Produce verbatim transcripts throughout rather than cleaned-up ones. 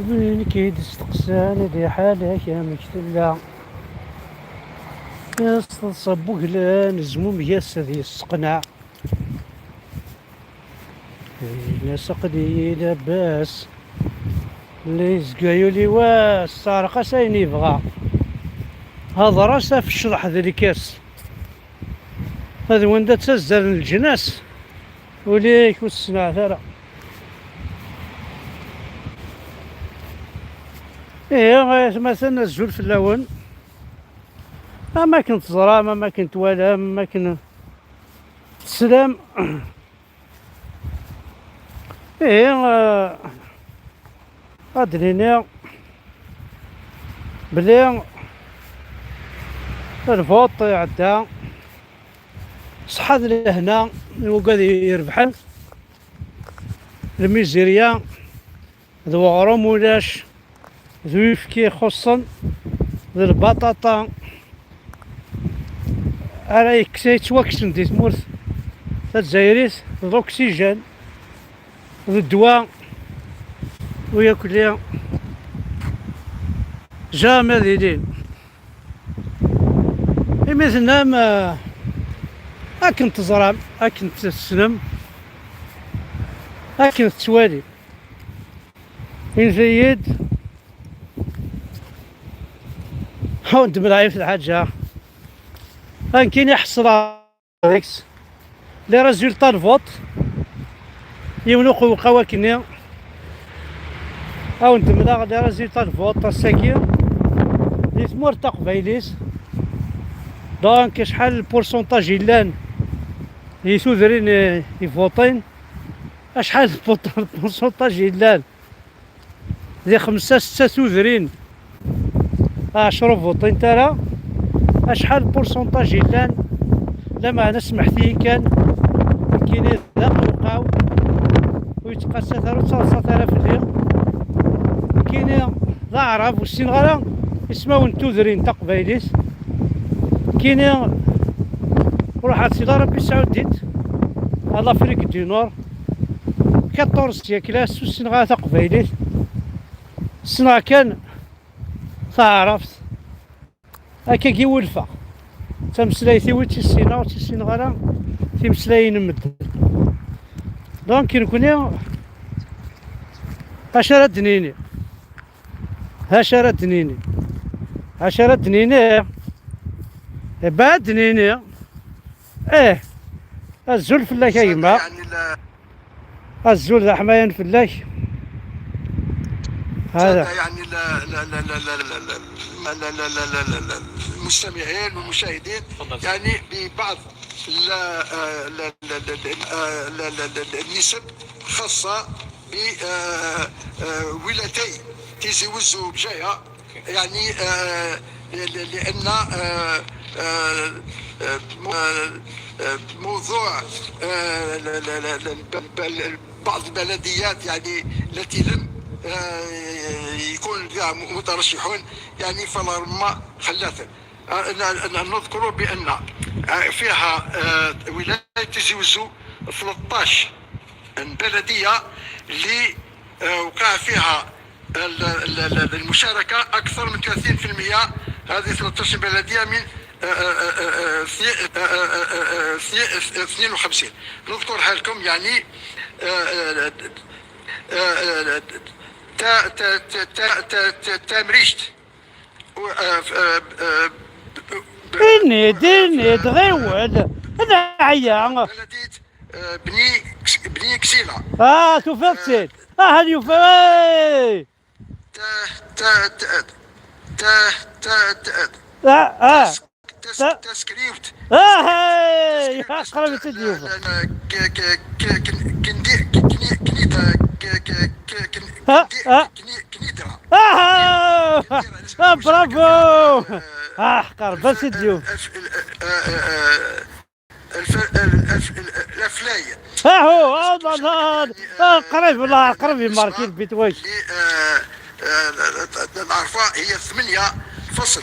Win i k-id-isteqsan di ḥala-k amek tella, s teḍsa n wuglan, zmumeg-as ad yesseqneɛ. Ini-as aql-iyi labas. La yezga yuli wass, sseɛreq-as ayen yebɣa. Hḍer-as ɣef ccḍeḥ d lkas. Ad wanda ttazzalen leǧnas. Uli-k ur tesneɛt ara. Ihi, ay atmaten, azul fell-awen. Am akken teẓram, am akken twalam, am akken teslam. Ihi, eh, ad d-nini belli lvuṭ iɛedda, ṣṣeḥḥa d lehna i wigad irebḥen, lmizirya d weɣrum ulac, d uyefki ixuṣṣen, d lbaṭaṭa ara yekkes, yettwakksen di tmurt tazzayrit, d l'oxygène, d ddwa, u yakk-, jamais ad ilin. Imi tennam, eh, akken teẓram, akken tessnem, akken tettwalim. Init-iyi-d. Ur d-mlaɣ yiwet lḥaǧa. Akken i ḥeṣleɣ deg-s les résultats n lvuṭ. Yiwen uqewqaw akkenni. Ad wen-d-mleɣ les résultats n lvuṭ ass-agi di tmurt taqbaylit. Donc, acḥal n pourcentage yellan di tudrin i, i votin? Acḥal n pourcentage yellan di xemsa, setta tudrin, ɛecra ur voṭint ara? Acḥal n pourcentage yellan? Lameɛna smeḥt-iyi kan, nekkini d aqewqaw, ur yettqasat ara, ur ttaḍsat ara fell-i. Nekkini d aɛrab, ur ssineɣ ara ismawen n tudrin taqbaylit. Nekkini ruḥeɣ si l'Arabie Saoudite à l'Afrique du Nord, quatorze siècles, ur ssineɣ ara taqbaylit. Ssneɣ kan taɛrabt. Akkagi wulfeɣ. D tameslayt-iw i tt-ssineɣ, ur tt-ssineɣ ara timeslayin n medden. Donc, nekkni, acu ara d-nini? Acu ara d-nini? Acu ara d-nini? Iba ad d-nini. Eh, azul fell-ak a gma. Azul d aḥmayan fell-ak. هذا. يعني ال-، ال-، ال-، المستمعين والمشاهدين، يعني ببعض ال-، ال-، ال-، ال-، ال-، ال-، النسب خاصة ب، آه، آه، ولايتي تيزي وزو وبجاية. يعني، آه، ل-، ل-، لأن، آه، آه، آه، م-، آه، آه، موضوع، آه، ل-، ل-، ل-، ل-، ب-، ب-، بعض البلديات، يعني، التي لم، آه، يكون فيها م-، مترشحون، يعني، فالأرما خلاثة. آه، ن-، ن-، نذكر بأن، آه، فيها، آه، ولاية تيزي وزو ثلاثطاش بلدية اللي، آه، وقع فيها ال-، ال-، ال-، المشاركة أكثر من ثلاثين في المية. هذه ثلاثطاش بلدية من، آه، آه، آه، آه، اثنين، آه، آه، آه، آه، اثنين، اثنين وخمسين. نذكرها لكم، يعني، آه، آه، آه، آه، تا-، تا-، تا-، تا-، تا-، تا-، تامريشت. و-، آه، ف-، آه، آه، ب-، ب-، Ini-d, ini-d, ɣiwel. Neɛya. بلدية، آه، بني كس-، بني كسيلة. Ah, tufiḍ-tt-id. Ah, hal yufa. Hey! تا-، تا-، تا-، تا-، تا-، تا-، Ah, ah. تس-، تسكريبت. Ah, hey! Ah, qrib i tt-id-yufa. لا، لا، لا، ك-، ك-، ك-، كن-، كندي-، ك-، كني-، كنيتا، ك-، ك-، ك-، كن-، Ah, كندي-، ah. كني-، كنيدرا. Ah! Ah, bravo! Ah, qrib i tt-id-yufa. الف-، ال-، آه، آه، آه، الف-، ال-، الف-، ال-، الأفلاي. Ah, هو، آه، لا، لا، يعني، آه، قريب، والله، قريب بالنسبة يماركي البيت واش. ل-، آه، آه، الأرفاء هي ثمانية فاصل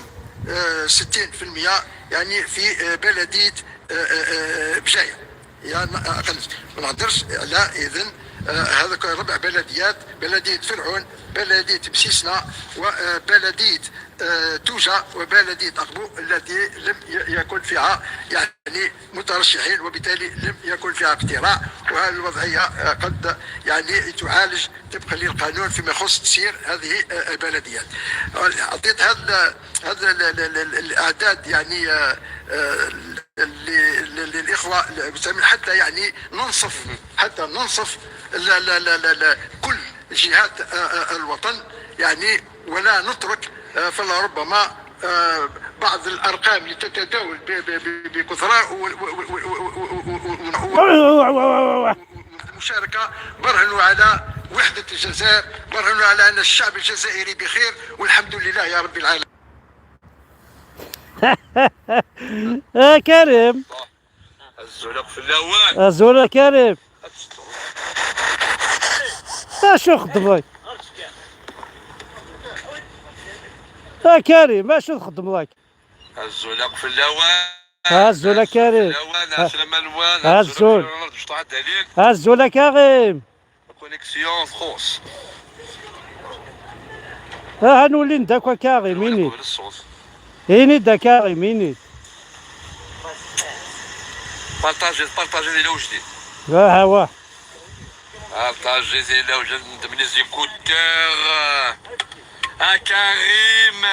ستين في المية، يعني، في، آه، بلدية، آه، آه، آه، بجاية. يعني، آه، أقل. ما نهدرش على إذن، آه، هذوك ربع بلديات: بلدية فرعون، بلدية بسيسنا، وبلدية، آه، توجة، وبلدية أقبو، التي لم ي-، يكن فيها يعني مترشحين، وبالتالي لم يكن فيها اقتراع. وهذه الوضعية، آه، قد يعني تعالج طبقا للقانون فيما يخص تسيير هذه، آه، البلديات. عطيت هذا، هذا ال-، ال-، ال-، ال-، الأعداد يعني، آه، آه، ل-، ل-، للإخوة المستمعين حتى يعني ننصف، حتى ننصف ال-، ال-، ال-، ال-، ال-، كل جهات، آه، آه، الوطن يعني، ولا نترك، آه، فلربما، آه، بعض الأرقام لتتداول ب-، ب-، ب-، بكثرة و-، و-، و-، المشاركة برهنوا على وحدة الجزائر، برهنوا على أن الشعب الجزائري بخير، والحمد لله يا رب العالمين. يا كريم. الزولق في الاول. الزولق كريم. اش يخدم لك؟ يا كريم، اش يخدم لك؟ الزولق في الاول. ها الزولق كريم. ها الزولق. ها الزولق كريم. كونيكسيون فخوص. ها نولي نداك كاغي ميني. الصوت. ايني دا كاغي ميني. بارطاجي، بارطاجي لي لو جديد. ها ها. بارطاجي لي لو جديد من لي زيكوتور. ها كريم.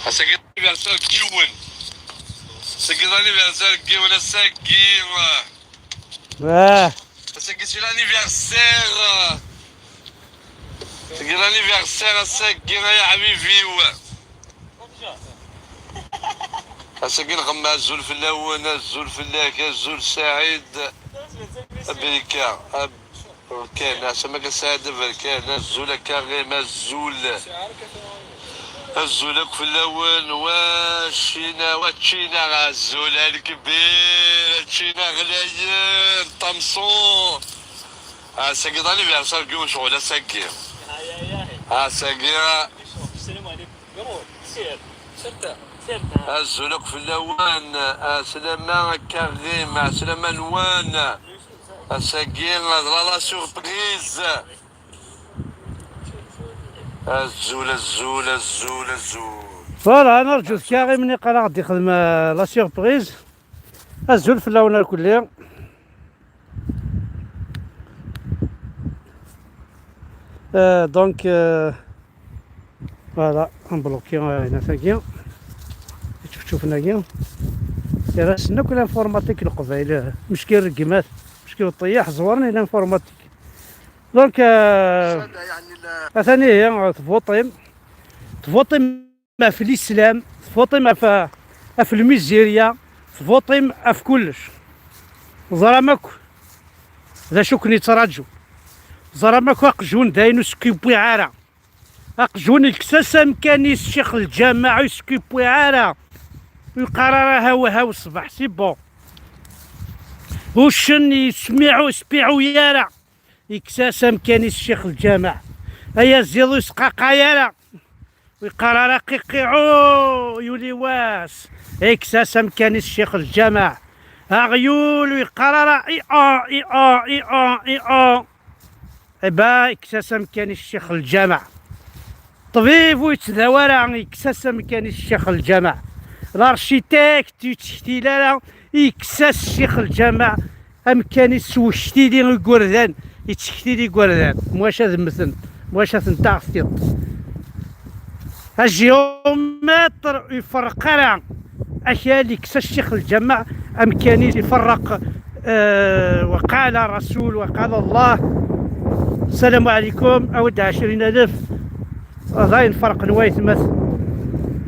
اساكي لانيفرسير كيون. اساكي لانيفرسير كيون اساكي. واه. Ass-agi c'est l'anniversaire. Ass-agi l'anniversaire, ass-agi ay aḥbib-iw. Ass-agi nɣemma azul fell-awen, azul fell-ak, azul Saɛid. Abrika, aberkan, ɛsam akka Saɛid aberkan, azul a Karim, azul. Azul akk fell-awen, wa Ccina, wa Ccina, azul a lkbir, a Ccina ɣlayen, ṭamṣu. Ass-agi d anniversaire n yiwen ccɣel, ass-agi. Ass-agi. Azul akk fell-awen, ɛeslama a Karim, ɛeslama-nwen. Ass-agi d la, la surprise. Azul, azul, azul, azul. Voilà, نرجو كريم نقرا غادي يخدم، آه، la surprise. Azul fell-awen الكل. آه، donc، آه، voilà، نبلوكي هنا ثاقي. تشوف، تشوف هنايا. راه سنا كل l'informatique القبايل، مشكل الرقمات، مشكل الطياح، زورني l'informatique. Donc، آه، ثاني هي تفوطيم، تفوطيم في الإسلام، تفوطيم في، في الميزيريا، تفوطيم في كلش. زرا ماكو، ذا شو كني تراجو. زرا ماكو أقجون داينو سكيبوي عارة. أقجون الكساس أمكاني الشيخ الجامع يسكيبوي عارة. يقرا راه هاو هاو الصباح، c'est bon. وشن يسمعوا، يسمعوا يارا. يكساس أمكاني الشيخ الجامع. أيا زيضو يسقاقا يارا. ويقرا راه قيقيعو يولي واس. يكساس أمكاني الشيخ الجامع. أغيول ويقرا راه إي آ، إي آ، إي آ، إي آ. إبا يكساس أمكاني الشيخ الجامع. طبيب ويتداوى راه يكساس أمكاني الشيخ الجامع. L'architecte يتشتي لا لا يكساس الشيخ الجامع. أمكاني سوشتي لي يقردان، يتشكتي لي يقردان. مواش هذا مثل، مواش هذا نتاع الثيط. الجيومتر يفرق راه. أكيا اللي كسا الشيخ الجامع أمكاني يفرق، آه، وقال رسول وقال الله. السلام عليكم، أود عشرين ألف. ضاين فرق نوايت مثل.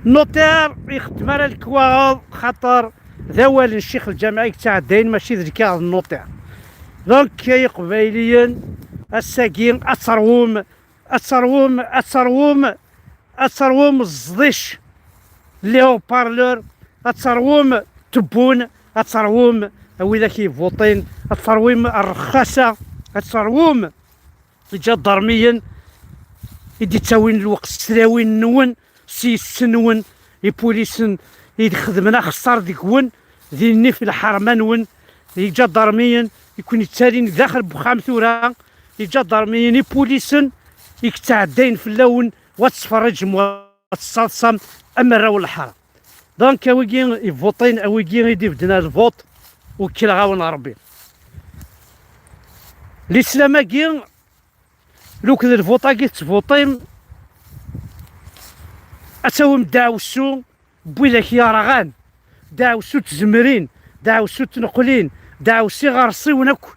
نوتير يخدم على الكواغ خاطر ذا والن الشيخ الجامع يتعدين ماشي ذ الكاغ النوطيع. Donc يا قبايليين، الساقين أتروم، أتروم، أتروم، أتروم الزضيش، les haut-parleurs، أتروم تبون، أتروم ويدا كيفوطين، أتروم الرخاسة، أتروم الجدرميين، يدي تاوين الوقت ستراوين نون، سيسنون، يبوليسن، يخدمنا خسار ديكون، ديني في الحرمة نون، يجدرميين، i ken-yettalin daxel n wexxam tura, iǧadarmiyen, ipulisen i yettɛeddayen fell-awen, wa tettferriǧem, wa tettaḍsam am arraw n leḥram. Donc, a wigi ivuṭin, a wigi i d-ibedden ar lvuṭ, wekkileɣ-awen Ṛebbi. Lislam-agi, luked lvuṭ-agi tettvuṭim, ad tawim ddeɛwessu n widak yerɣan, ddeɛwessu n tzemrin, ddeɛwessu n tneqlin, ddeɛwessu iɣersiwen akk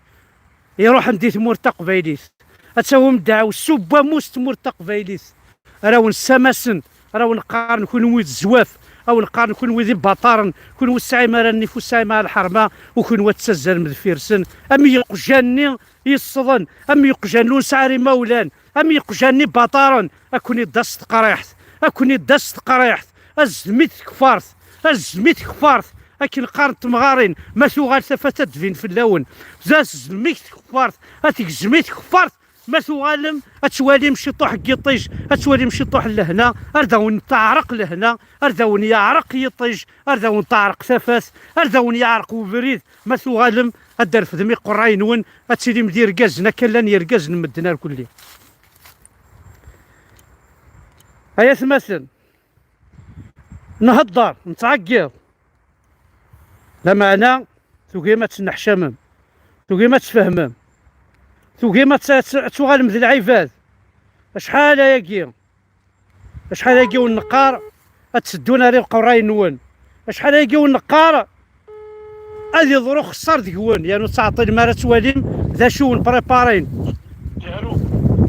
iruḥen di tmurt taqbaylit. Ad tawim ddeɛwessu n wamus tmurt taqbaylit. Ara wen-ssamasen, ara wen-qqaren kunwi d zzwaf, a wen-qqaren kunwi d ibaṭaren, kunwi ur tesɛim ara nnif, ur tesɛim ara lḥerma, u kunwi ad tettazzalem deffir-sen am yiqjan-nni yessḍen, am yiqjan ur nesɛi ara imawlan, am yiqjan-nni ibaṭaren, a ken-idda s teqriḥt, a ken-idda s teqriḥt, azzem-it tkeffart, azzem-it tkeffart, akken qqarent temɣarin, ma tuɣal tafat ad d-tbin fell-awen, azzem-it tkeffart, ad tegzem-it tkeffart, ma tuɣalem ad twalim ciṭuḥ n yiṭij, ad twalim ciṭuḥ n lehna, ar d awen-teɛreq lehna, ar d awen-yeɛreq yiṭij, ar d awen-teɛreq tafat, ar d awen-yeɛreq ubrid, ma tuɣalem ad d-refdem iqerray-nwen, ad tilim d irgazen, akka llan yirgazen n medden ar kulli. Ay atmaten, nhedder, nettɛeggiḍ. Lameɛna tugim ad tenneḥcamem, tugim ad tfehmem, tugim ad t-, ad t-, ad tuɣalem d lɛibad. Acḥal ayagi, acḥal ayagi ur neqqar ad teddun ar iqerray-nwen? Acḥal ayagi ur neqqar ad iḍru xeṣṣar deg-wen, yernu ur tettɛeṭṭilem ara ad twalim d acu wen-préparin?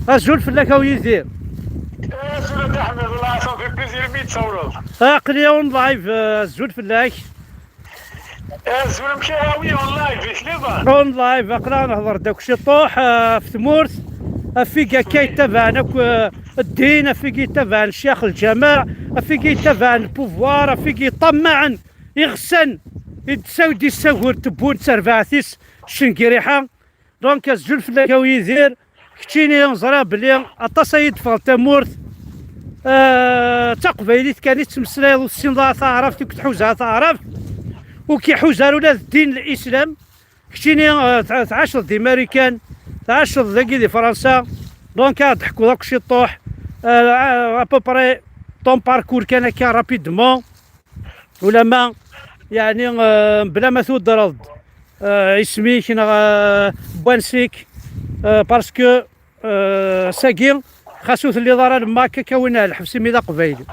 Azul fell-ak, a Yidir. Azul a Dda Ḥmed, wellah ça me fait plaisir mi d-tsawleḍ. Aql-i on live, eh, azul fell-ak. Azul, amek ara wi on live i tliḍ? On live, aql-aɣ nehḍer-d akk ciṭuḥ, eh, ɣef tmurt, ɣef wigi akka yettabaɛen akk, eh, ddin, ɣef wigi yettabaɛen ccix, lǧameɛ, ɣef wigi yettabaɛen le pouvoir, ɣef wigi yeṭṭamaɛen iɣsan i d-tessaw-, d-yessagur tewwun d terbaɛt-is Cengiriḥa. Donc, azul fell-ak, a Yidir. Keččini, ẓriɣ belli aṭas ay d-ffɣen tamurt, eh, d taqbaylit kan i tettmeslayeḍ, ur tessineḍ ara taɛrabt, ur k-tḥuza ara taɛrabt, ur k-iḥuza ara ula d ddin n Lislam. Keččini, eh, tɛ-, tɛaceḍ di Marikan, tɛaceḍ dagi di Fransa, donc ad d-ḥkuḍ akk ciṭuḥ, eh, à peu près ton parcours kan akka rapidement. Ulamma, yeɛni, eh, bla ma tuddreḍ, eh, isem-ik neɣ, eh, n wansi-k, eh, parce que, eh, sagi, xas ur telliḍ ara lemma akka, kawin ar lḥebs imi d aqbayli.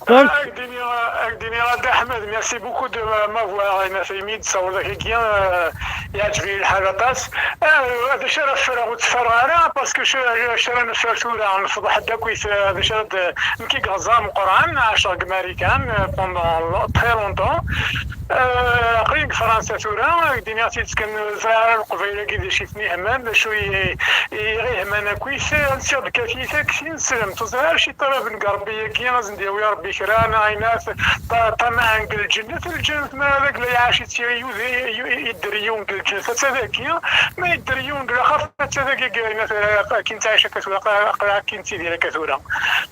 Donc, ad k-d-iniɣ, ad k-d-iniɣ a Dda Ḥmed, merci beaucoup de m'avoir, imi d-tessawleḍ akagi, eh, yeɛǧeb-iyi lḥal aṭas. Ah, d acu ara ffreɣ, ur tteffreɣ ara, parce que acu, acu ara neffer tura, nefḍeḥ-d akk, eh, d acu ara d-, nekk i yerẓan Meqqran, ɛaceɣ deg Marikan, eh, pendant lo-, très longtemps. Eh, aql-i deg Fransa tura, ad k-d-iniɣ tidet kan, ẓriɣ ara Leqbayel-agi d acu i ten-iheman, d acu i, i ɣ-iheman akkit, nsiɣ-d katit akk sin slemt, ur ẓriɣ ara acu i ṭalaben deg Rebbi-agi, ad sen-d-yawi Rebbi kra, neɣ ayen ara t-, ṭa-, ṭamaɛen deg lǧennet, lǧennet ma d agla iɛac-itt yudi, yu-, idder yiwen deg lǧennet, atta dagi, ma idder yiwen deg laxert, atta dagi, ayen ara t-, akin ttɛic akka tura, aql-, akin ttidir akka tura.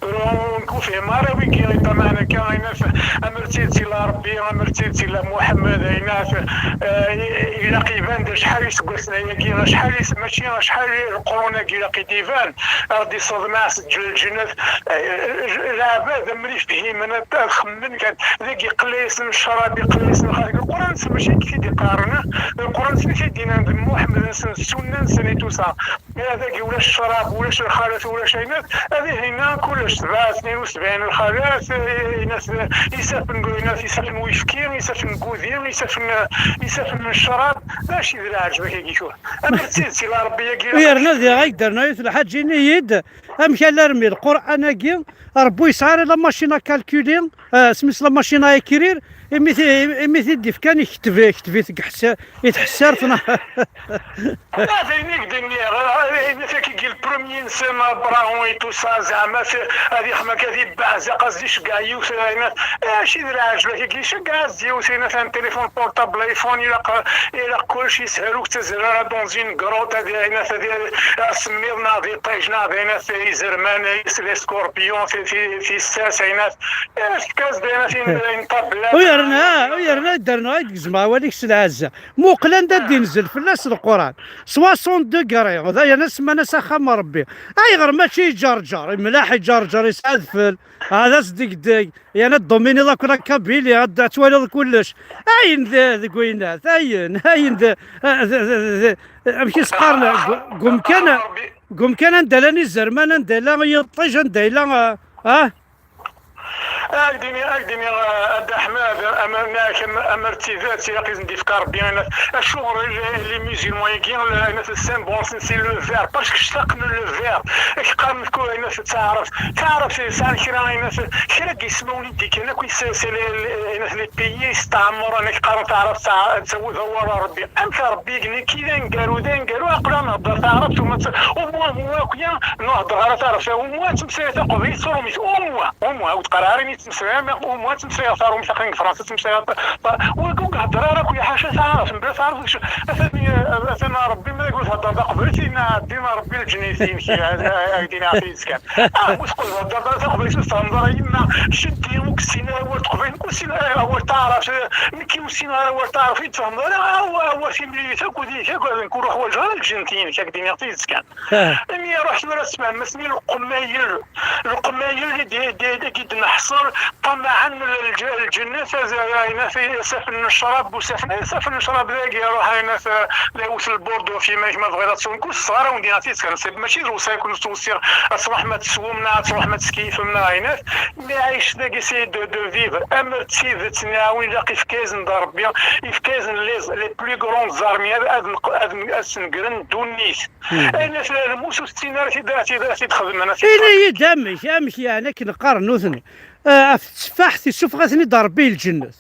Ur, ur k-ufhim ara wigi yeṭṭamaɛen akka, ayen ara t-, amer d tidet illa Rebbi, amer d tidet illa Muḥemmed, ayen ara t-, eh, ilaq iban-d acḥal iseggasen ayagi, acḥal is-, mačči acḥal, leqrun-agi ilaq i d-iban, ad d-iṣeḍmeɛ s lǧennet, eh, leɛbad amer ifhimen, ad, ad xemmen kan, dagi iqella-yasen ccrab, iqella-yasen lxatir. Leqran-nsen mačči akken i t-id-iqqaren, eh? Leqran-nsen i t-id-yennan d Muḥemmed-nsen, d ssunna-nsen i tusa. Eh, dagi ulac ccrab, ulac lxalat, ulac ayen, ad ihinna kullec, sebɛa tnin u sebɛin lxalat, eh, ayen, eh, isaffen, ayen, isaffen n uyefki, isaffen n wudi, isaffen, eh, isaffen n ccrab, d acu i d lɛeǧb-agi tura? Amer d tidet illa Rebbi-agi, yerna diɣ ay d-terna yiwet lḥaǧa, ini-yi-d, amek alarmi Lqur'an-agi, Rebbi yesɛa ara la machine à calculer, eh, isem-is la machine à écrire, imi t-, imi t-id-ifkan, ikteb, ikteb-it deg ḥsa-, i tḥessart, neɣ? Ah, d ayen i k-d-nniɣ, ah, ayen tagi, le premier-nsen, Abraham et tout ça, zeɛma t-, ad ixem akka di Beɛzaq, ad iceggeɛ yiwet, ayen, eh, acu i d lɛeǧb-agi, iceggeɛ-as-d yiwet, ayen, atan téléphone portable, iPhone, ilaq, ilaq kullec yeshel, ur k-ttazzal ara dans une grotte, ad, ayen, ad, ad semmiḍ, neɣ di ṭij, neɣ d ayen, ad izerman, is-, les scorpions, ti-, ti-, tissas, ayen, ad, eh, tefka-as-d, ayen, ad tin-, ayen, tabella. Oui, Yerna, yerna dderneɣ ay d-gezmeɣ awal-ik s lɛezza. Muqel anda d-inzel fell-as Leqran. Soixante degrés, d ayen asemman-as axxam n Rebbi. Ayɣer mačči iǧerǧer? Mlaḥ iǧerǧer, yesɛa adfel. Ad as-degdeg. Yerna d-dominiḍ akk la Kabylie, ad, ad twaliḍ kullec. Ayen d, deg winat, ayen, ayen d, d, d, d, amek i s-qqaren, deg, deg umkan, deg umkan anda llan izerman, anda yella yiṭij, anda yella, ah, ah? Ad ak-d-iniɣ, ad ak-d-iniɣ, a Dda Ḥmed, amer-, amer d tidet, ilaq i sen-d-ifka Rebbi, ayen at-, acuɣer i, i les musulmans-agi, ayen at-, le symbole-nsen, c'est le ver, parce que ctaqen le ver. Ak-qqaren, ayen at-, d taɛrabt. Taɛrabt sɛan kra, ayen at-, kra n yismawen i d-ikkan akk, c'est, c'est les, les, ayen at-, les pays yesteɛmuren, ak-qqaren taɛrabt, tɛa-, d awal n Rebbi. Amek Rebbi igenni, kra d aneggaru, d aneggaru, aql-aɣ nhedder taɛrabt, uma t-, uma, uma akk ya, nhedder ara taɛrabt, uma ad temmeslay taqbaylit s urumit, uma, uma, ur d-qqar ara ayen i ttmeslayeɣ, uma ad temmeslayeɣ tarumit, aql-aɣ deg Fransa, ttmeslayeɣ ta-, ta-, ur, ur nhedder ara akk ya, ḥaca taɛrabt, mebla taɛrabt, atan, atan Rebbi, ma deg ur thedder taqbaylit, yenna, ɛeddi a Rebbi lǧenn-ik, a, a, a, ak-d-iniɣ tidet kan. Ah, ur teqqel thedder ara taqbaylit, ur tfehmeḍ ara yemma, jeddi, ur yessin ara awal n teqbaylit, ur yessin ara awal n taɛrabt, nekki ur ssineɣ ara awal n taɛrabt, ur tfehmeḍ ara, aw-, awal timlilit akk, d nekk akk, ad nekk ur uḥwaǧeɣ ara lǧennet-inek, ad ak-d-iniɣ tidet kan. Imi iruḥ tura tfehmem-asen i leqmayel, leqmayel i d-, i d-, i d-neḥṣer, ṭṭamaɛen lǧ-, lǧennet, ad, ayen at, asafen n ccrab, usafen, asafen n ccrab dagi iruḥ, ayen at, la yewwet lburdu fi ma, ma tebɣiḍ ad tesweḍ, ur tesseɣ ara wen-d-iniɣ tidet kan, c'est, mačči d lewṣaya i ken-ttwessiɣ, ad truḥem ad teswem, neɣ ad truḥem ad teskeyfem, neɣ ayen at, mais Aïch dagi, c'est de, de vivre. Amer d tidet, nniɣ-awen, ilaq ifka-yasen-d Rebbi, ifka-yasen les, les plus grandes armées, ad, ad, ad, ad snegren ddunit. Ayen at, lmus ur tettin ara tid, tid, tid xedmen, tid. Ini-yi-d amek, amek yeɛni akken qqaren nutni, ah, ɣef tteffaḥt, isuffeɣ-iten-id Rebbi i lǧennet.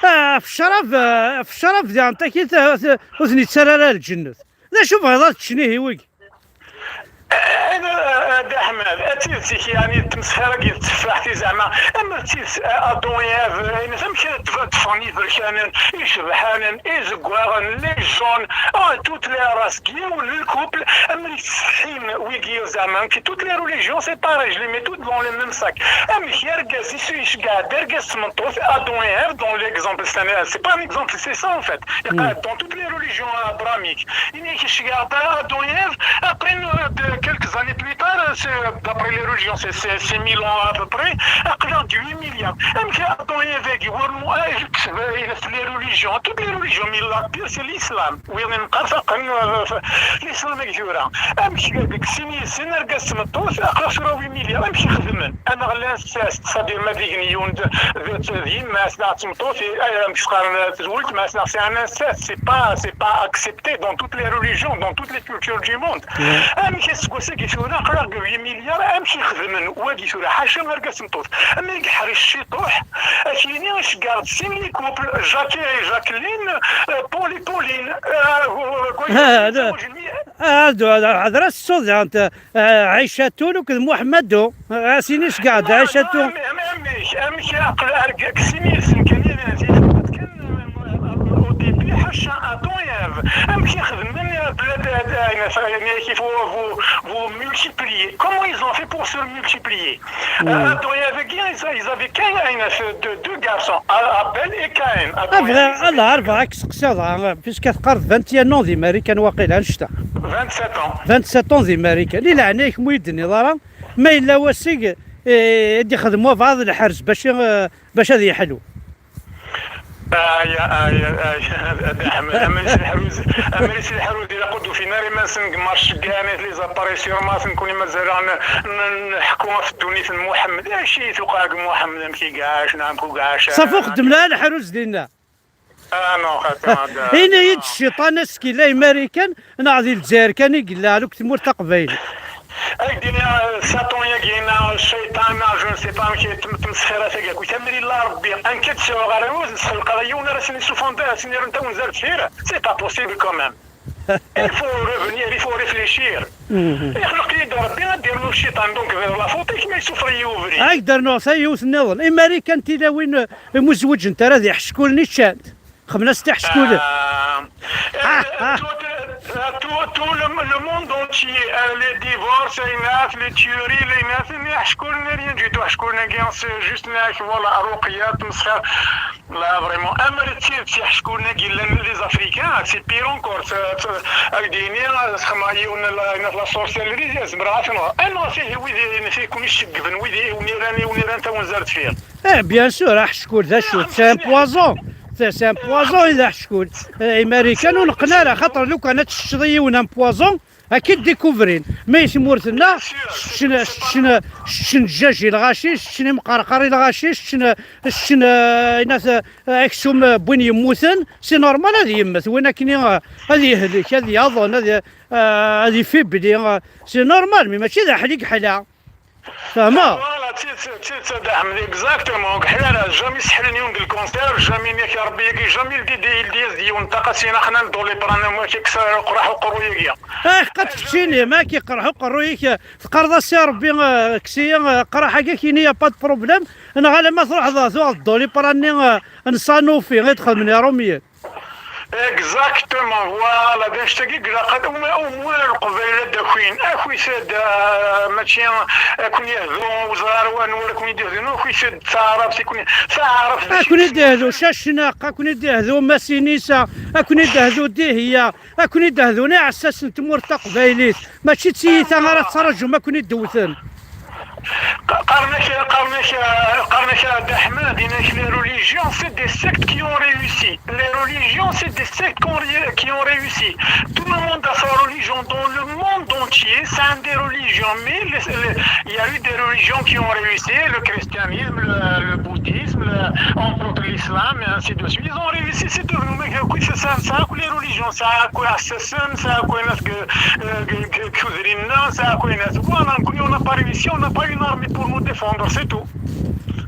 Ah, ɣef ccrab, ah, ɣef ccrab diɣen takit, ah, ur ten-ittarra ara lǧennet. D acu bɣiḍ ad ččen ihi wigi? Eh, eh, eh, Dda Ḥmed, ad tidet-ik, yeɛni, d tmesxir-agi d tteffaḥt-i, zeɛma, am d tidet, eh, Adon et Ève, eh, amek ara d-, d-ffɣen iberkanen, icebḥanen, izeggaɣen, les jaunes, ah, toutes les races, deg yiwen n couple, am d-ttsetḥin wigi, zeɛma, amek, toutes les religions, c'est pareil, je les mets toutes dans le même sac. Amek argaz i s-, iceggeɛ-d argaz d tmeṭṭut, Adon et Ève, dans l'exemple, c'est un, c'est pas un exemple, c'est ça, en fait. Dans toutes les religions abrahamiques. Ini-k iceggeɛ-d Adon et Ève, après, euh, de quelques années plus tard, euh, c'est, euh, d'après les religions, c'est, c'est six mille ans à peu près, aql-aɣ deg huit milliards. Amek Adon et Ève-agi, war mu-, ah, yekseb, euh, les religions, toutes les religions, mais la pire, c'est l'islam. Win neqqar faqen, euh, f-, l'islam-agi tura. Amek deg sin yid-sen, argaz d tmeṭṭut, aql-aɣ tura huit milliards, amek i xedmen? Aneɣ llan sas, c'est-à-dire ma d-igen yiwen d, d, d yemma-s, neɣ d tmeṭṭut, i, ay, amek s-qqaren, d weltma-s, neɣ sɛan sas, c'est pas, c'est pas accepté dans toutes les religions, dans toutes les cultures du monde. Amek aseggas-agi tura, aql-aɣ deg huit milliards, amek i xedmen wagi tura, ḥaca argaz d tmeṭṭut, amek yeḥric ciṭuḥ, ad k-yini iceggeɛ-d sin les couples, Jacques et Jacqueline, euh, Paul et Pauline, euh, euh, Ah, da. Ah, da, da, hḍeṛ-as ṣṣut, ah, Ɛicatu akked Muḥemmadu. Ah, sin iceggeɛ-d Ɛicatu. Amek, amek, amek aql-, ar-, deg sin yid-sen kan, kan, au début, ḥaca Adon et Ève. Amek i xedmen, euh, bla d, d, ayen, ayen, ayen, vous, vous, vous multipliez. Comment ils ont fait pour se multiplier? Euh, Adon et Ève, ils, ils avaient qu'un, un, deux, deux garçons, A-, Abel et Caïn. Adon et Ève, ils avaient Rebɛa, ad k-seqsiɣ dɣa, puisque teqqareḍ vingt et un ans di Marikan waqila, annect-a. Vingt-sept ans. Vingt-sept ans di Marikan. Di leɛnaya-k, mu yi-d-tenniḍ ara, ma yella wasig, eh, i d-ixdem wabɛaḍ lḥerz bac, eh, bac ad yeḥlu. Ay, ay, ay, a Dda Ḥmed, amris lḥeruz, amris lḥeruz, ilaq ur d-ufin ara iman-nsen deg marc, gganit les appareils sur Mars, nekkni mazal-aɣ n-, n-, nḥekku ɣef ddunit n Muḥemmed. Acu i tuqeɛ deg Muḥemmed, amek i iɛac, neɣ amek ur iɛac ara? Ṣafi ur xeddmen ara lḥeruz dinna. Ah, non, attends, attends. Ini-yi-d cciṭan askil ay Marikan, neɣ di Lezzayer kan i yella, ɛla akk tmurt taqbaylit. Ay d-iniɣ, euh, Satan-agi, neɣ cciṭan, neɣ je ne sais pas amek, tm-, tmesxirat-agi akk. Tamri n Ṛebbi, amek ad sɛuɣ arraw, ad sxelqeɣ yiwen ara sen-isuffɣen, ad sen-irren tawenza ar deffir? C'est pas possible quand même. Il faut revenir, il faut réfléchir. Ixleq-iyi-d Ṛebbi, ad d-irnu cciṭan, donc, euh, la faute-ik ma yessufeɣ-iyi ubrid. Ad d-rnuɣ ta yiwet nniḍen. I Marikan tilawin, euh, imi ur zwiǧent ara d iḥeckulen i ččant. Xemlas tiḥeckulin. Ah, ah, ah. Tout, Tout, tout le, le monde entier, euh, les divorces, les naf, les tueries, les naf, mais aḥeckul, rien du tout. Aḥeckul-agi, c'est juste, voilà, ruqya, tmesxir. Là, vraiment, amer d tidet, aḥeckul-agi, les Africains, c'est pire encore. Ak d-yini, xedmeɣ yiwen la, la sorcellerie, zemreɣ ad t-nɣeɣ. Anɣet ihi wid i, i kun-iceggben, wid i, i wen-iran, i wen-iran tawenza ar deffir. Eh, bien sûr, aḥeckul d acu? C'est un poison. C'est c'est un poison, i d aḥeckul. Eh, Imarikan ur neqqen ara, xaṭer lukan ad teččeḍ i yiwen un poison, ad k-id-découvrin. Mais i tmurt-nneɣ, seččen, seččen, seččen ddjaj i lɣaci, seččen imqerqer i lɣaci, seččen, seččen, eh, inat, eh, aksum, eh, n win yemmuten, c'est normal ad yemmet. Win akken i, eh, ad yehlek, ad yaḍen, ad, eh, ad ifibli, eh, c'est normal, mais mačči d aḥli i yeḥla. Fehmeɣ. Voilà, d tidet, d tidet, a Dda Ḥmed, exactement. Ḥlala, jamais seḥlen yiwen deg lkanser, jamais, yak Rebbi, yagi, jamais il dit, il dit yiwen ṭṭaq, a sina, xnan Doliprane, am wakken kkes leqraḥ uqerruy-agi. Ah, qed tettini, ma ki iqerḥ uqerruy-ik, teqqareḍ-as i Rebbi, eh, kkes-iyi, eh, aqraḥ-agi, kini, y a pas de problème. Neɣ alamma truḥeḍ, eh, tuɣeḍ Doliprane-nni, eh, n Sanofi, i d-xedmen Iṛumyen. Exactement, voilà, d annect-agi i ilaq ad, au moins, au moins, Leqbayel ad d-akin, akit-d, ah, mačči ad ken-yehdu, ur ẓriɣ ara anwa ara ken-id-yehdun, akit-d d taɛrabt i ken-, taɛrabt d acu. Ad ken-id-yehdu Cacnaq, ad ken-id-yehdu Masinisa, ad ken-id-yehdu Dihya, ad ken-id-yehdun iɛessasen n tmurt taqbaylit, mačči d tiyita ara tettraǧum ad ken-id-wten. Qqaren-ak, qqaren-ak, qqaren-ak a Dda Ḥmed, yenna-ak, les religions, c'est des sectes qui ont réussi. Les religions, c'est des sectes qui ont ré-, qui ont réussi. Tout le monde a sa religion dans le monde entier, c'est un des religions. Mais les, les, il y a eu des religions qui ont réussi, le christianisme, le, le bouddhisme, le, entre autres l'islam, et ainsi de suite. Ils ont réussi, c'est devenu, mais écoute, c'est ça, ça, les religions, ça a quoi, c'est ça, ça a quoi, parce que euh, que, que, que Zrinna, ça, quoi, voilà, on n'a pas réussi, on n'a pas une armée pour nous défendre, c'est tout.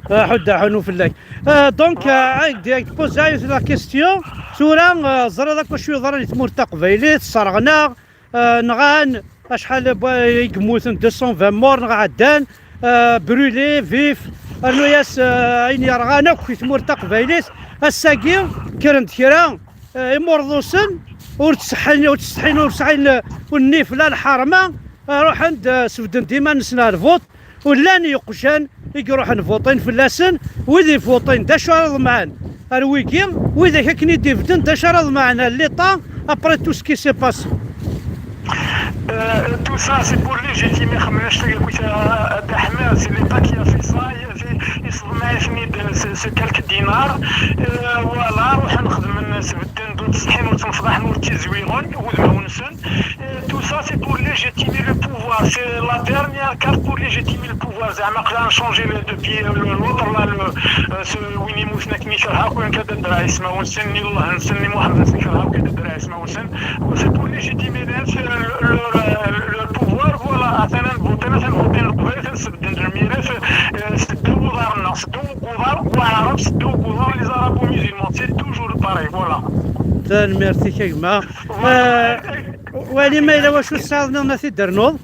Aḥud, aḥunu fell-ak. Euh, donc, euh, ak d-, ak d-poser la question. Tura, euh, ẓriɣ akk acu yeḍran di tmurt taqbaylit, sserɣen-aɣ, euh, nɣan, acḥal n wa-, i yemmuten, deux cent vingt morts, neɣ ɛeddan, euh, brûlés, vifs, rnu-yas, euh, ayen yerɣan akk i tmurt taqbaylit. Ass-agi, kkren-d kra, eh, imurḍusen ur ttseḥḥin, ur ttseḥḥin, ur sɛin, eh, nnif la lḥerma, eh, ruḥen-d, eh, sbedden-d iman-nsen ar lvuṭ, u llan yeqjan i iruḥen vuṭin fell-asen, wid ivuṭin d acu ara ḍemɛen ar wigi, widak akken i d-ibedden d acu ara ḍemɛen à l'État après tout ce qui s'est passé. Euh, tout ça, c'est pour légitimer, comme je te dis, euh, Ahmed, c'est l'État qui a fait ça, il a fait, il se remet à finir de ce, ce quelques dinars. Euh, voilà, وحنخدم الناس بالدين دون تصحين وتنفضح نور تزويغون وذمونسن. Euh, tout ça, c'est pour légitimer le pouvoir. C'est la dernière carte pour légitimer le pouvoir. زعما قدرنا changer le, depuis le, l'autre, là, le, euh, ce وين يموتنا كي يكرهك وين كدد رئيس ما ونسني الله نسني محمد نكرهك كدد رئيس ما ونسن. C'est pour légitimer le, le, le, le pouvoir, voilà, أثناً voter، أثناً voter القبائل، سبدن الميراث، آه، سدوا ضارنا، سدوا قضار وعرب، سدوا قضار les arabo-musulmans، c'est toujours pareil, voilà. Tanemmirt-ik a gma. Voilà. Euh, wali ma yella wacu tesɛiḍ niḍen ad t-id-ternuḍ.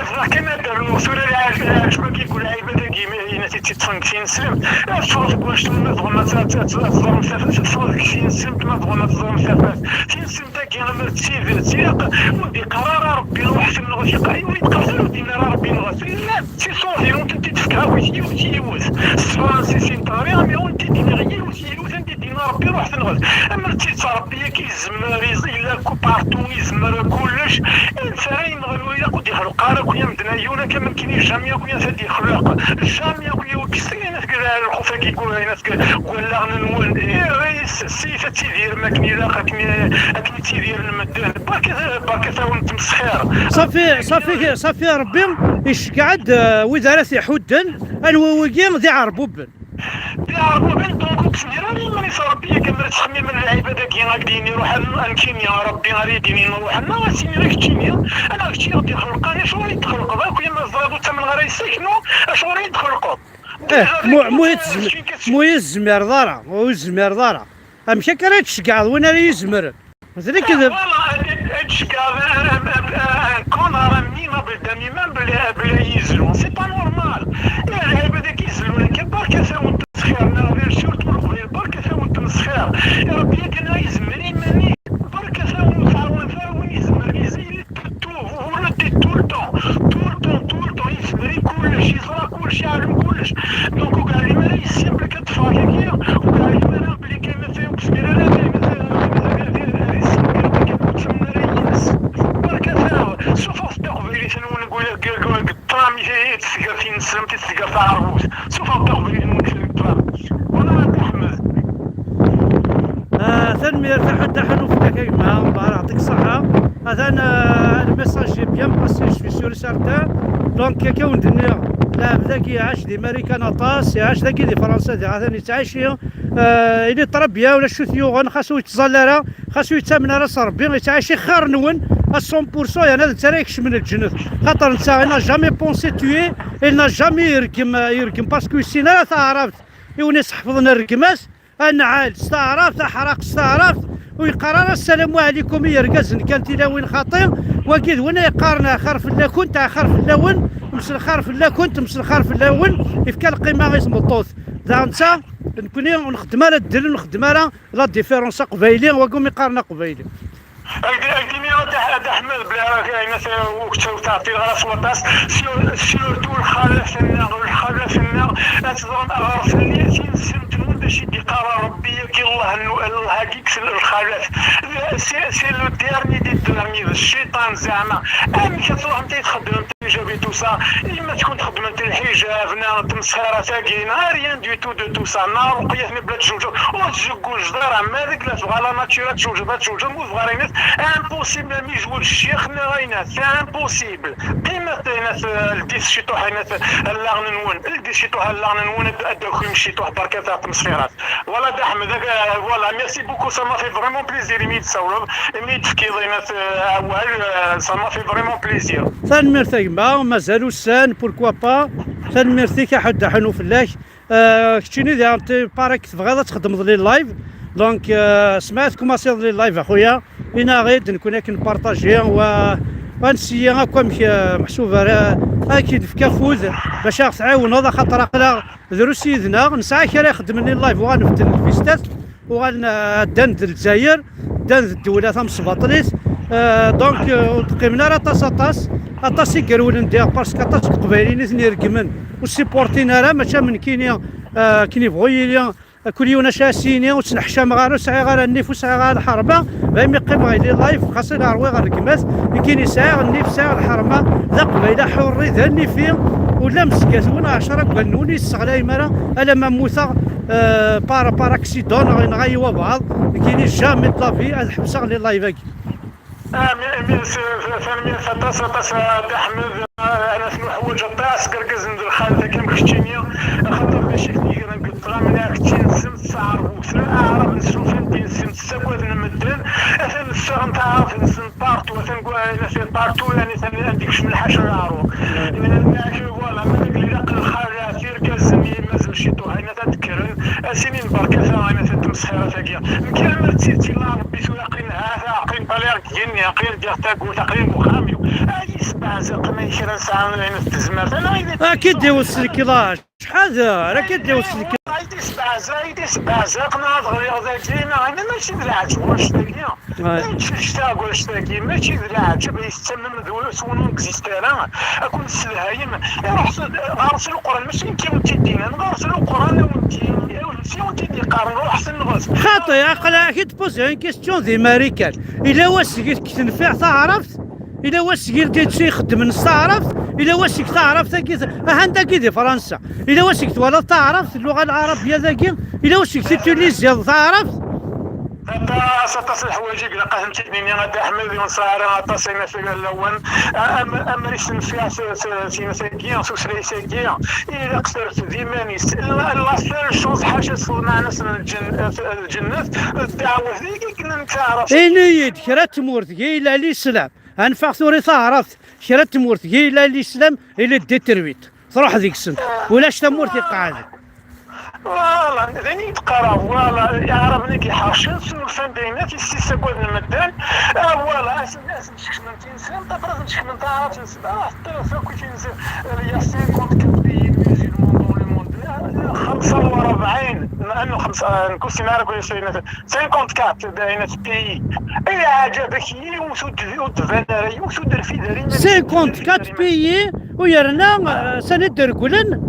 Ẓriɣ kan ad d-rnuɣ tura lɛaj-, lɛajeb-agi deg lɛibad-agi, ma yella tiṭṭfent tineslem. Ad teffɣeḍ deg wactum, ma tebɣam ad t-, ad t-, ad teẓrem tafat, teffɣeḍ deg tineslem, ma tebɣam ad teẓrem tafat. Tineslem-agi, ama d tidet, ilaq ur d-iqqar ara Rebbi ruḥet nɣet, iqqar, ur yeqqar ara ur d-yenni ara Rebbi nɣet. Llant d tiṣuṛin, ur tent-id-fkeɣ akk yiwet yiwet. S tefransist i n-teɣriɣ, mais ur tent-id-iniɣ yiwet yiwet, anda i d-yenna Rebbi ruḥet nɣet. Ama d tidet, Rebbi-agi yezmer, yella partout, yezmer kullec. Ansa ara yenɣel, ur ilaq ur d-ixleq ara akk medden-agi, ur akka akken jamais akk ad d-ixleq. Jamais akk, ur yessin ayen at lxuf-agi, ayen at wallaɣ-nwen. Ih, s-, s-, ad tidirem akken ilaq, akken, akken i ttidiren medden. Barka, barka-tawen tmesxir. Safi, safi, safi, Rebbi iceggeɛ-d, eh, wid ara t-iḥudden, anwa wigi d iɛerbuben. D iɛerbuben, donc ur ttnir ara iman-is Rebbi, yak amer ad ttxemmimen lɛibad-agi, ad d-yini ruḥ ad, ad nekkini, Rebbi ara yi-d-yini ruḥ, neɣ ad s-yini d keččini, ala kečči i ɣ-d-ixelqen, acuɣer i d-txelqeḍ akk, yama tzriḍ ur ttamneḍ ara yes-k, no, acuɣer i yi-d-txelqeḍ? Eh, mu, mu, mu yi-tezmireḍ ara, ur yi-tezmireḍ ara. Amek akka ara yi-tceggɛeḍ win ara yi-izemren? D lekdeb. Voilà, ad, ad, ad ceggɛeḍ, euh, euh, euh, un connard, un minable d'un humain, bla, bla yizlu. C'est pas normal. Eh, lɛibad-agi izlun akka, barka-tawen tmesxir, neɣ d surtout Leqbayel, barka-tawen tmesxir. Rebbi akken ara yezmer iman-is, barka-tawen ur tɛawen ara win yezmer. Donc, ur yeɛlim ara yessin belli ad teffeɣ tagi, ur yeɛlim ara belli kan ata ur yezmir ara, kan ata, kan ata ad yessin belli kan ur yettamen ara yid-s. Berkat-aɣ, suffɣet taqbaylit-nwen deg, deg, deg, deg ṭṭlam i, i tezga tineslemt, i tezga taɛerbut. Suffɣet taqbaylit-nwen deg ṭṭlam. Wala a Dda Ḥmed. Ah, tanemmirt a Ḥedd Aḥanuf, fell-ak a gma, Mbarak, yɛṭik ṣṣeḥḥa. Atan, ah, le message est bien passé, je suis sûr et certain. Donc, akka wen-d-nniɣ, lɛebd-agi iɛac di Marikan aṭas, iɛac dagi di Fransa, diɣ atan yettɛici. Ah, il est très bien, ulac acu t-yuɣen, xas ur yettẓalla ara, xas ur yettamen ara s Rebbi, yettɛici xir-nwen, à cent pour cent, yerna d netta ara ikecmen lǧennet. Xaṭer netta, il n'a jamais pensé tuer, il n'a jamais yergem, yergem, parce que yessin ara taɛrabt, i wen iseḥfḍen rregmat, anɛel s taɛrabt, aḥraq s taɛrabt, ur yeqqar ara ssalamu ɛlikum i yergazen kan tilawin xaṭi, wagi d win ay yeqqaren axir fell-akent, axir fell-awen, mselxir fell-akent, mselxir fell-awen, yefka lqima i tmeṭṭut. Daɣ netta, nekkni ur nxeddem ara ddel, ur nxeddem ara la différence aqbayli, wagi umi qqaren aqbayli. Ak-d-, ak-d-iniɣ a Dda, a Dda Ḥmed, bla ara, ayen at, ur k-ttɛeṭṭileɣ ara s waṭas, sur-, surtout lxalat-nneɣ, lxalat-nneɣ, ad teẓrem ɣer fell-i, tineslemt-nwen d acu i d-iqqar Rebbi-agi, Allah n-, Allah-agi deg lxalat. C'est, c'est le dernier des derniers, d cciṭan zeɛma. Amek ad tṛuḥemt ad txeddmemt déjà et tout ça, yemma-tkun txeddmemt lḥijab, neɣ tmesxirat-agi, neɣ rien du tout de tout ça, neɣ ruqyat mebla tjewǧeḍ, ur tjewǧeḍ ara, ma deg la tebɣa la nature ad tjewǧeḍ, ad tjewǧeḍ, ma ur tebɣa ara, impossible, am yejweǧ ccix, neɣ ayen, c'est impossible. Qqimet, ayen at, ldit ciṭuḥ, ayen at, allaɣen-nwen, ldit ciṭuḥ allaɣen-nwen, ad, ad d-takim ciṭuḥ, berkat ɣef tmesxirat. Voilà, Dda Ḥmed, euh, voilà, merci beaucoup, ça m'a fait vraiment plaisir imi yi-d-tsawleḍ, imi yi-d-tefkiḍ, ayen at, euh, awal, euh, ça m'a fait vraiment plaisir. Tanemmirt a gma, mazal ussan, pourquoi pas. Tanemmirt-ik a Ḥedd Aḥanuf fell-ak. Euh, keččini diɣen, te-, paraît que tebɣiḍ ad txedmeḍ les lives. Donc, euh, smaɛet kumaṣiḍ les lives a xuya. Inaɣ-id, nekkni akken npartaji, wa, wa nsiyi akk amek, euh, meḥsub ara, ad k-id-nefk afud bac ad aɣ-tɛiwneḍ, axaṭer aql-aɣ drus yid-neɣ, nesɛa kra ixeddmen les lives, uɣalen beddlen lfistat, uɣalen, euh, ddan d Lezzayer, ddan d ddewla tamesbaṭlit. Euh, donc, euh, ur d-qqimen ara aṭas, aṭas, aṭas i yerewlen diɣ, parce que aṭas n Teqbayliyin i ten-ireggmen, ur supportin ara, mačči am nekkini, euh, akken yebɣu yili, kul yiwen acu ara s-yini, ur ttneḥcameɣ ara, ur sɛiɣ ara nnif, ur sɛiɣ ara lḥerma, daymi qqimeɣ i les lives, xas ad ṛwiɣ rregmat, nekkini sɛiɣ nnif, sɛiɣ lḥerma, d aqbayli aḥurri, d annifi, ula mezgat-nwen, ɛecra deg wallen-nwen, ur yi-tesseɣlayem ara, alamma mmuteɣ, euh, par, par accident, neɣ yenɣa-yi wabɛaḍ, nekkini jamais de la vie ad ḥebseɣ les lives-agi. Ah, mi, mi, s-, s-, tanemmirt aṭas, aṭas, a Dda Ḥmed. Ah, ad ten-nuḥwaǧ aṭas, deg irgazen d lxalat-agi am keččini, axaṭer d acu i ten-yegren deg ṭṭlam-nni, keččini tessneḍ taɛerbut, aɛrab n ssufan d-yessin, ssagaden medden, atan ssaɣen taɛrabt-nsen partout, atan deg wa-, atan partout, yani, atan anda yekcem lḥaca n leɛrur. Voilà, ma deg ilaq lxalat, irgazen, yemma-tsen ciṭuḥ, ayen ad d-kkren, ad s-inin berkat-aɣ, ayen ad tmesxirat-agi. Nekk alamma d tidet yella Rebbi tura aql-in ha-ta, aql-in ṭaliɣ deg yigenni, aql-in ddiɣ tagurt, aql-in deg uxxam-iw. Ay isbeɛzaq, ma i kra nesɛa ayen tezmert. Ala ayen ad Ad k-id-iwet s leklac. Ḥader, ad k-id-iwet s leklac. Ay d isbeɛzaq, ay d isbeɛzaq, neɣ ad ɣliɣ dagi, neɣ ayen, mačči d leɛǧeb wannect-agi. Ouais. Ečč, ečč taɣect-agi, mačči d leɛǧeb, ay tettamem d win ur neɣzist ara, ad ken-sselhayen. Iruḥ s-, ɣer-s Leqran, mačči nekk i wen-t-id-yennan, ɣer-s Leqran, a wen-t-, a wen-t-id-yeqqaren, ruḥet nɣet. Xaṭi, aql-aɣ ak-id poser une question di Marikan. Yella wasegmi tenfiɛ taɛrabt? Yella wasegmi d-, ixeddmen s taɛrabt? Yella wasegmi taɛrabt-agi, ahan dagi di Fransa. Yella wasegmi twalaḍ taɛrabt, lluɣa lɛarabiya dagi? Yella wasegmi titiliziḍ taɛrabt? Aṭas, aṭas n leḥwayeǧ i ilaq ad tent-id-nini, a Dda Ḥmed, ur nesɛi ara aṭas ayen afeg lawan. A-, am-, amer i s-nfiɛ s-, s-, tinat-agi, tutlayt-agi, ilaq terfed iman-is. La, la seule chose, ḥaca s tmeɛna-s n lǧen-, lǧennet, ddeɛwat, d akken nettaɛraf. Ini-yi-d kra n tmurt, gi yella lislam. Anfeɣ tura i taɛrabt, kra n tmurt, gi yella lislam, il est détruit. Truḥ deg-sent. Ulac tamurt iqeɛden. Voilà, d ayen i d-qqareɣ, voilà, iɛraben-agi ḥercen, snulfan d ayen akk i s-issagaden medden. Ah, voilà, asen, asen-sekcmen tineslemt, après asen-sekcmen taɛrabt-nsen. Ah, teṭṭef akk i tineslemt. Il y a cinquante-quatre pays musulmans dans le monde. Ah, xemsa u rebɛin, ma annu xemsa, ah, nekk ur ssineɣ ara akk acu. Cinquante-quatre, d ayen at pays. Ay aɛǧab-ak, yiwet ur d-, ur d-tban ara, yiwet ur d-terfid ara iman-is. Cinquante-quatre pays, u yerna, eh, sani d-reglen,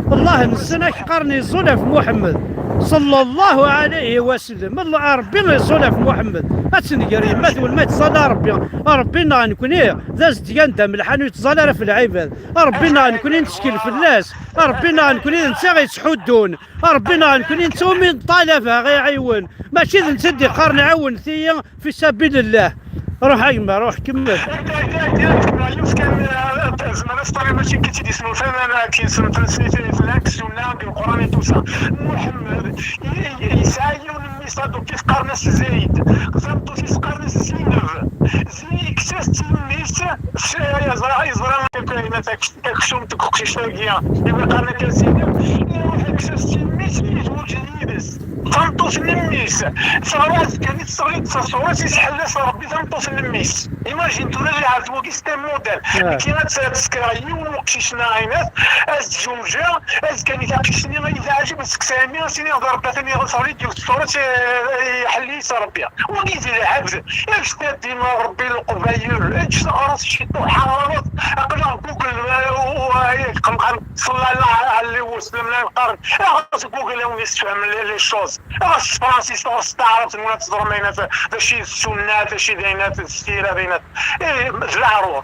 Allah-nsen ad k-qqaren iẓul ɣef Muḥemmed, ṣella Llahu ɛalayhi wa sellem. Allah, Ṛebbi iẓul ɣef Muḥemmed. Ad tenger yemma-twen ma yettẓalla Ṛebbi. Ṛebbi-nneɣ nekkni d azedgan d amelḥan ur yettẓalla ara ɣef lɛibad. Ṛebbi-nneɣ nekkni nettkel fell-as. Ṛebbi-nneɣ nekkni d netta i yettḥuddun. Ṛebbi-nneɣ nekkni netta umi neṭṭalab ad aɣ-iɛiwen. Mačči d netta i d-iqqaren ɛawnet-iyi fi sabil llah. Ruḥ a gma, ruḥ kemmel. Yiwet kan, eh, zemreɣ ad s-tariḍ mačči kečč i d-yesnulfan, akken semmten s flax, sunna, deg Lquran et tout ça. Muḥemmed i- i- yesɛa yiwen n mmi-s, donc i s-qqaren-as Zayd. Tameṭṭut-is qqaren-as Zineb. Zi- yekkes-as-tt i mmi-s, s- yeẓra, yeẓra akken aksum deg uqcic-agi, imi qqaren akka Zineb, iruḥ yekkes-as-tt i mmi-s, yezweǧ yid-s. Tameṭṭut n mmi-s, teɣra azekka-nni, tesseɣli-d s ṣṣura-s, isḥell-as Ṛebbi tameṭṭut n mmi-s. Imagine tura lɛebd wagi, c'est un modèle. Nekki ad tt-, ad sekreɣ yiwen uqcic neɣ ayen, ad s-zewǧeɣ, azekka-nni taqcict-nni ad yi-teɛjeb, ad sekseɣ mmi, ad s-iniɣ d Ṛebbi, ad s-iniɣ teɣli-d yiwet ṣṣura-s, eh, iḥell-iyi-s Ṛebbi. Wagi d lɛebd. Eǧǧet ad d-iniɣ Ṛebbi leqbayel, eǧǧet ɣer-s ciṭuḥ, ɣer-s. Aql-aɣ Google, eh, u- u- eh, qemqam, ṣella Llah ɛalih wa sellem, la nqarn. Ɣer-s Google a wen-yessefhem les, les choses. Ɣer-s s tefransist, ɣer-s s taɛrabt, nwala teẓrem ayen, d acu i d ssunna, d acu i d ayen, d tira, d ayen. Eh, d leɛrur.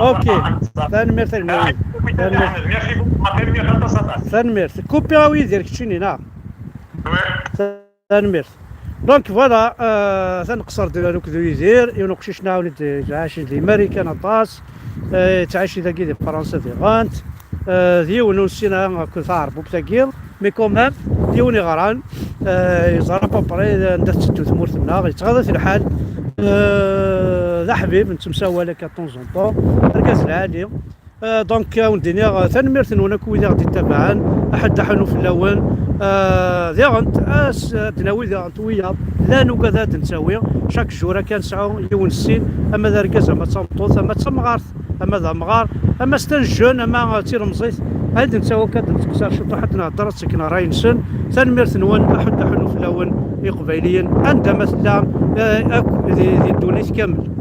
Ok. Tanemmirt a gma Yidir. Tanemmirt. Merci beaucoup. Tanemmirt. Kupiɣ a wi Yidir keččini, neɣ? Tanemmirt. Donc voilà, euh, ad nqeṣṣer di, akked Yidir, yiwen uqcic nɛawen-d, yettɛic di Marikan aṭas, euh, yettɛic dagi di Fransa diɣen, euh, d yiwen ur nessin ara akked taɛerbubt-agi, mais quand même, d yiwen iɣran, euh, yeẓra à peu près anda tetteddu tmurt-nneɣ, yettɣaḍ-it lḥal, euh, d aḥbib, nettemsawal akka de temps en temps, argaz lɛali. Euh, donc, ad wen-d-iniɣ, euh, tanemmirt-nwen akk wid i ɣ-d-ittabaɛen, aḥuddu aḥunnu fell-awen. Euh, diɣen, as, ad d-nawi diɣen wiyaḍ, llan ugad ad d-nettawi, chaque jour akka nesɛu yiwen ssin, ama d argaz, ama d tameṭṭut, ama d tamɣart, ama d amɣar, ama c'est un jeune, ama d tilemẓit, ad d-nettawi akka ad d-nesteqsar ciṭuḥ, ad d-nehder, ad d-ttaken ṛṛay-nsen. Tanemmirt-nwen, aḥuddu aḥunnu fell-awen, Iqbayliyen, anda ma tellam, euh, akk di, di ddunit kamel.